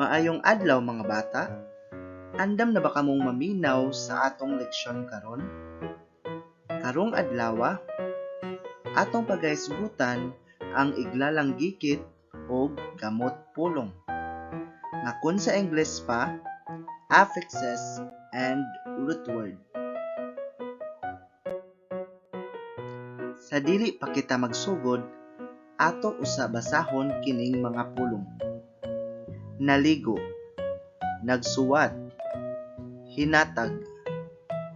Maayong adlaw, mga bata. Andam na ba kamong maminaw sa atong leksyon karon? Karong adlawa, atong pagahisgutan ang iglalanggikit og gamot pulong. Nga kun sa Ingles pa, affixes and root word. Sa dili pa kita magsugod, ato usa basahon kining mga pulong. Naligo, nagsuwat, hinatag,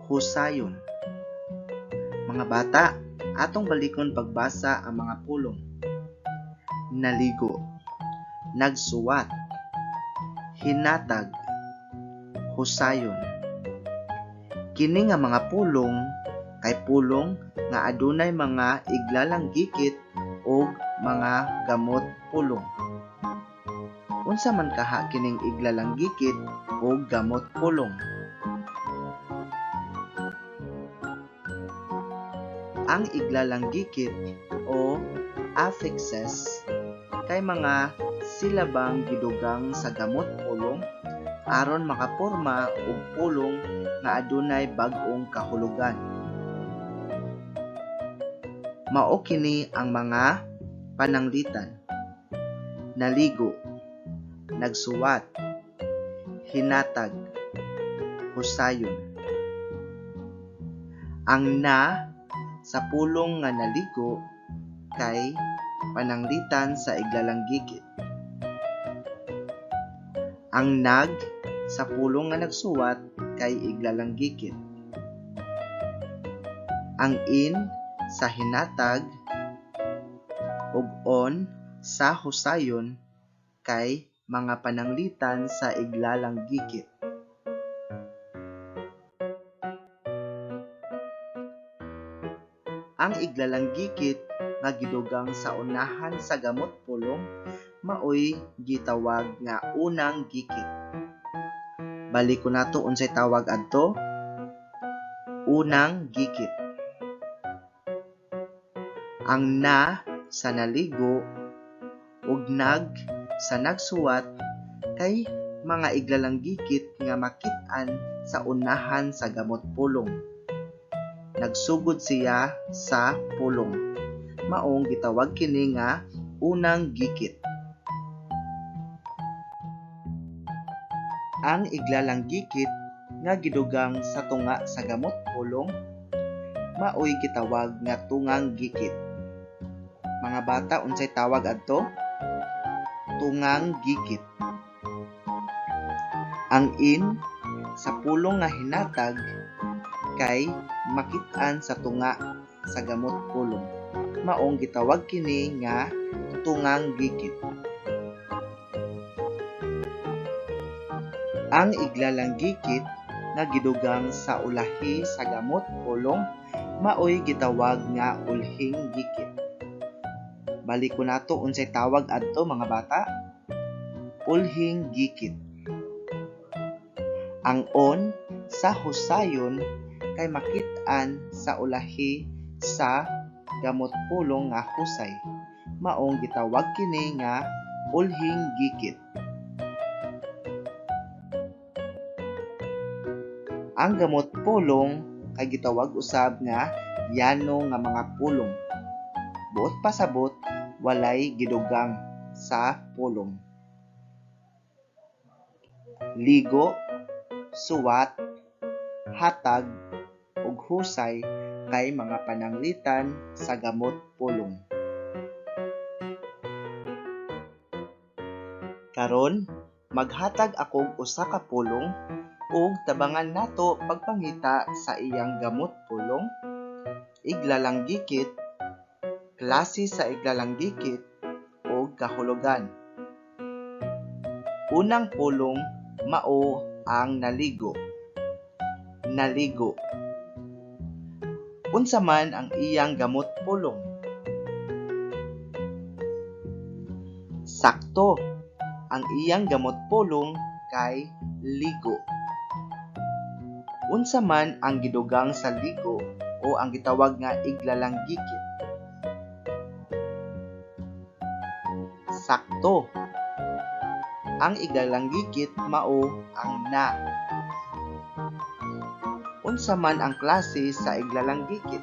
husayon. Mga bata, atong balikon pagbasa ang mga pulong. Naligo, nagsuwat, hinatag, husayon. Kini nga mga pulong kay pulong nga adunay mga iglalanggikit og mga gamot pulong. Unsa man kaha kining iglalanggikit og gamot pulong? Ang iglalanggikit o affixes kay mga silabang gidugang sa gamot pulong aron makaporma og pulong nga adunay bag-ong kahulugan. Mao kini ang mga pananglitan: naligo, nagsuwat, hinatag, husayon. Ang na sa pulong nga naligo kay pananglitan sa iglalanggikit. Ang nag sa pulong nga nagsuwat kay iglalanggikit. Ang in sa hinatag ug on sa husayon kay mga pananglitan sa iglalanggikit. Ang iglalanggikit nga gidugang sa unahan sa gamot pulong maoy gitawag nga unang gikit. Balikon nato unsay tawag adto? Unang gikit. Ang na sa naligo ug nag sa nagsuwat kay mga iglalanggikit nga makit-an sa unahan sa gamot pulong. Nagsugod siya sa pulong. Maong gitawag kini nga unang gikit. Ang iglalanggikit nga gidugang sa tunga sa gamot pulong maoy gitawag nga tungang gikit. Mga bata, unsay tawag adto? Tungang gikit. Ang in sa pulong nga hinatag kay makit-an sa tunga sa gamot pulong. Maong gitawag kini nga tungang gikit. Ang iglalanggikit nga gidugang sa ulahi sa gamot pulong maoy gitawag nga ulhing gikit. Balikon nato unsay tawag adto, mga bata? Ulhing gikit. Ang on sa husayon kay makit-an sa ulahi sa gamot pulong nga husay. Maong gitawag kini nga ulhing gikit. Ang gamot pulong kay gitawag usab nga yano nga mga pulong. Buot pasabot, walay gidugang sa pulong. Ligo, suwat, hatag, ug husay kay mga pananglitan sa gamot pulong. Karon, maghatag akog usa ka pulong ug tabangan nato pagpangita sa iyang gamot pulong, iglalanggikit, klase sa iglalanggikit, ug kahulugan. Unang pulong mao ang naligo. Naligo. Unsa man ang iyang gamot pulong? Sakto, ang iyang gamot pulong kay ligo. Unsa man ang gidugang sa ligo o ang gitawag nga iglalanggikit? Sakto, Ang iglalanggikit mao ang na. Unsa man ang klase sa iglalanggikit?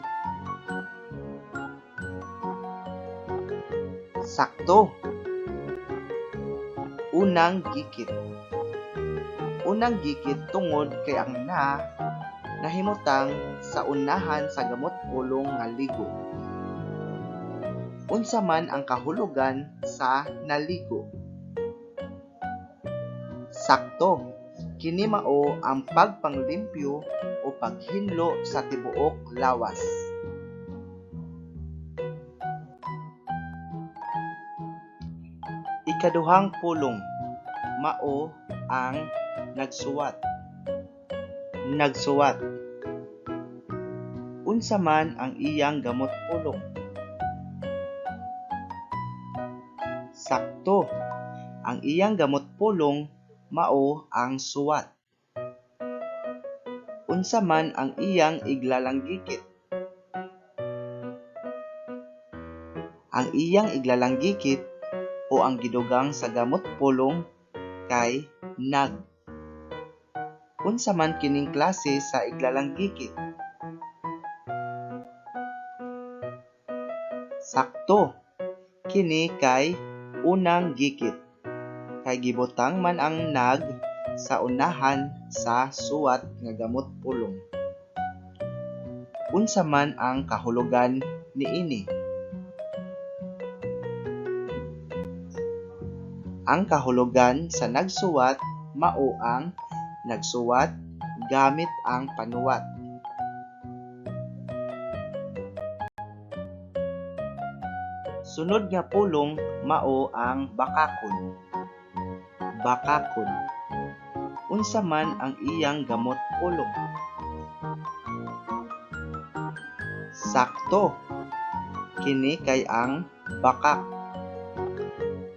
Sakto. Unang gikit. Unang gikit tungod kay ang na nahimutang sa unahan sa gamot pulong nga ligo. Unsa man ang kahulugan sa naligo? Sakto. Kini mao ang pagpanglimpyo o paghinlo sa tibuok lawas. Ikaduhang pulong mao ang nagsuwat. Nagsuwat. Unsa man ang iyang gamot pulong? Sakto. Ang iyang gamot pulong mao ang suwat. Unsa man ang iyang iglalanggikit? Ang iyang iglalanggikit o ang gidugang sa gamot pulong kay nag. Unsa man kining klase sa iglalanggikit? Sakto. Kini kay unang gikit. Kay gibutang man ang nag sa unahan sa suwat nga gamot pulong. Unsa man ang kahulugan niini? Ang kahulugan sa nagsuwat mao ang nagsuwat gamit ang panuwat. Sunod nga pulong mao ang bakakon. Bakakon. Unsa man ang iyang gamot pulong? Sakto. Kini kay ang bakak.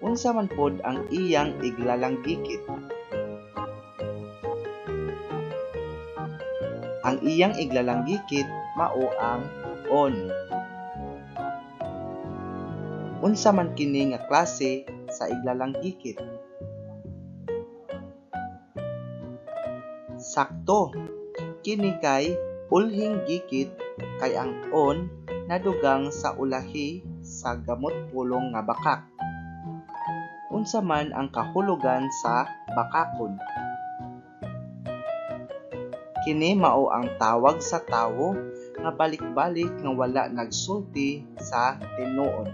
Unsa man pod ang iyang iglalanggikit? Ang iyang iglalanggikit mao ang on. Unsa man kini nga klase sa iglalanggikit? Sakto. Kini kay ulhing gikit kay ang on nadugang sa ulahi sa gamot pulong nga bakak. Unsa man ang kahulugan sa bakakon? Kini mao ang tawag sa tawo nga balik-balik nga wala nagsulti sa tinuod.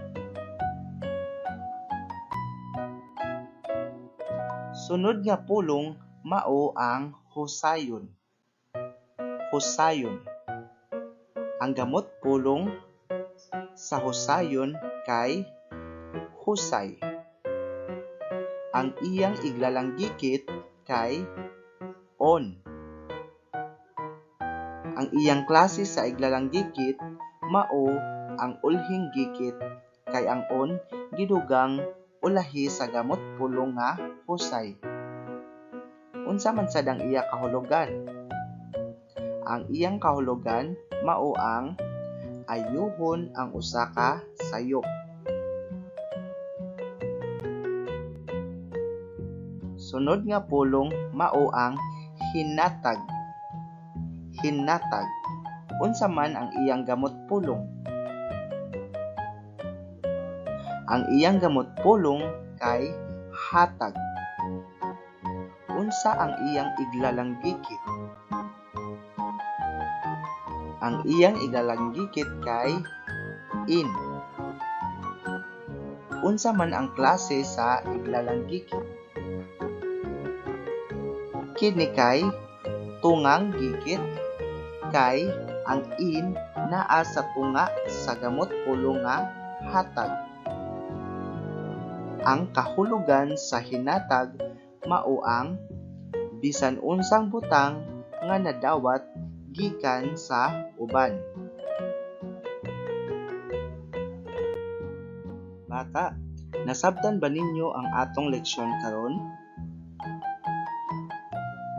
Sunod nga pulong mao ang husayon. Husayon. Ang gamot pulong sa husayon kay husay. Ang iyang iglalanggikit kay on. Ang iyang klase sa iglalanggikit mao ang ulhing gikit kay ang on gidugang ulahi sa gamot pulong nga husay. Unsa man sad ang iya kahulugan? Ang iyang kahulugan mao ang ayuhon ang usa ka sayop. Sunod nga pulong mao ang hinatag. Hinatag. Unsa man ang iyang gamot pulong? Ang iyang gamot pulong kay hatag. Unsa ang iyang iglalanggikit? Ang iyang iglalanggikit kay in. Unsa man ang klase sa iglalanggikit? Kini kay tungang gikit kay ang in naa sa tunga sa gamot pulong nga hatag. Ang kahulugan sa hinatag mao ang bisan unsang butang nga nadawat gikan sa uban. Bata, nasabtan ba ninyo ang atong leksyon karon?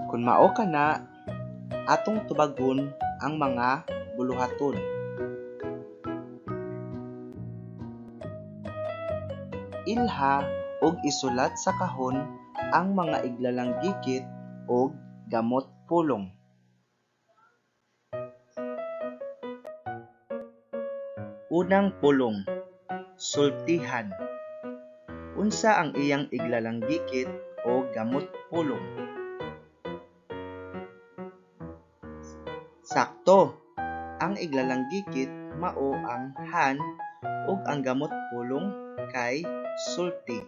Kun mao kana, atong tubagon ang mga buluhaton. Ilha og isulat sa kahon Ang mga iglalanggikit og gamot pulong. Unang pulong, sultihan. Unsa ang iyang iglalanggikit o gamot pulong? Sakto, ang iglalanggikit mao ang han ug ang gamot pulong kay sulti.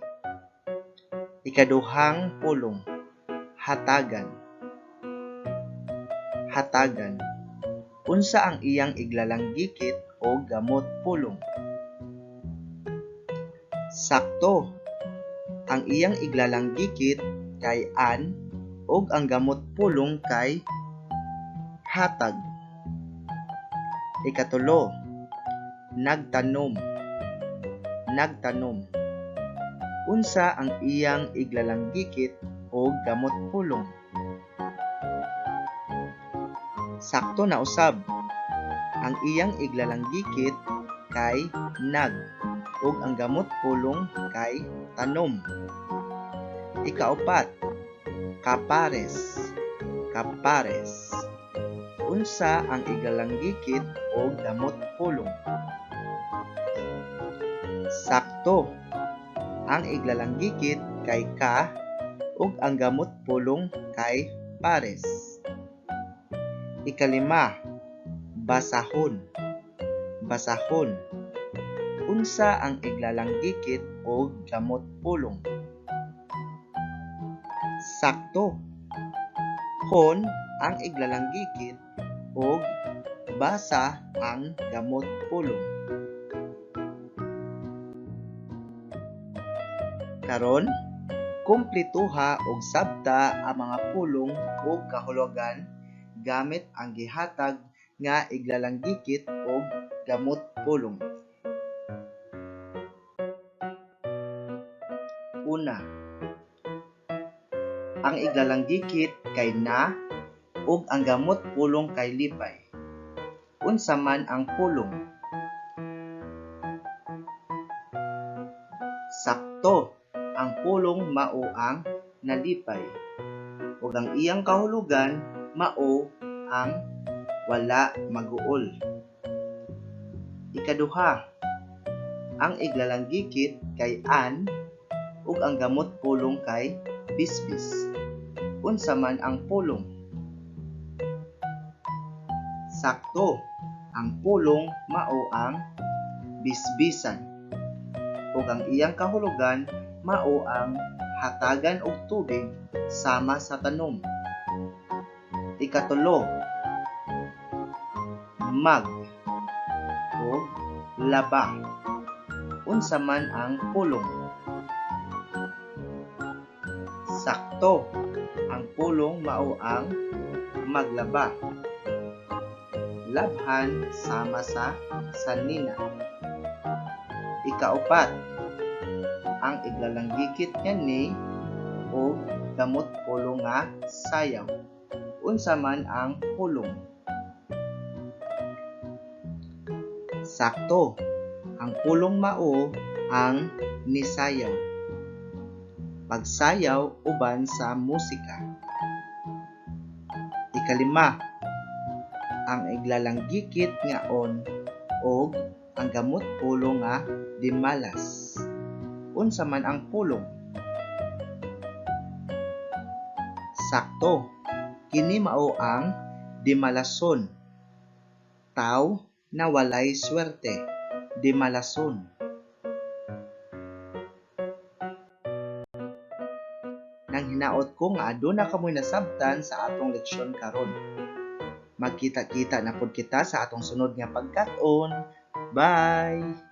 Ikaduhang pulong, hatagan. Hatagan. Unsa ang iyang iglalanggikit o gamot pulong? Sakto, ang iyang iglalanggikit kay an ug ang gamot pulong kay hatag. Ikatulo, nagtanom. Nagtanom. Unsa ang iyang iglalanggikit o gamot pulong? Sakto na usab. Ang iyang iglalanggikit kay nag ug ang gamot pulong kay tanom. Ikaupat, kapares. Kapares. Unsa ang iglalanggikit o gamot pulong? Sakto. Ang iglalanggikit kay ka ug ang gamot pulong kay pares. Ikalima, basahon. Basahon. Unsa ang iglalanggikit o gamot pulong? Sakto. Hon ang iglalanggikit ug basa ang gamot pulong. Karon, kumpletuha og sabta ang mga pulong ug kahulugan gamit ang gihatag nga iglalanggikit og gamot pulong. Una, ang iglalanggikit kay na ug ang gamot pulong kay lipay. Unsa man ang pulong? Sakto, ang pulong mao ang nalipay ug ang iyang kahulugan mao ang wala maguol. Ikaduha, ang iglalanggikit kay an ug ang gamot pulong kay bisbis. Unsa man ang pulong? Sakto, ang pulong mao ang bisbisan ug ang iyang kahulugan mao ang hatagan og tubig sama sa tanom. Ikatulo, mag ug laba. Unsa man ang pulong? Sakto, ang pulong mao ang maglaba. Labhan sama sa sanina. Ikaupat, ang iglalanggikit nga ni ug gamot pulong nga sayaw. Unsa man ang pulong? Sakto, ang pulong mao ang nisayaw. Pagsayaw uban sa musika. Ikalima, ang iglalanggikit nga on og ang gamot pulong nga dimalas. Unsa man ang pulong? Sakto, kini mao ang dimalason. Taw na walay swerte, dimalason. Nang hinaot ko nga aduna kamoy nasabtan sa atong leksyon karon. Magkita-kita na pud kita sa atong sunod nga pagkat-on. Bye!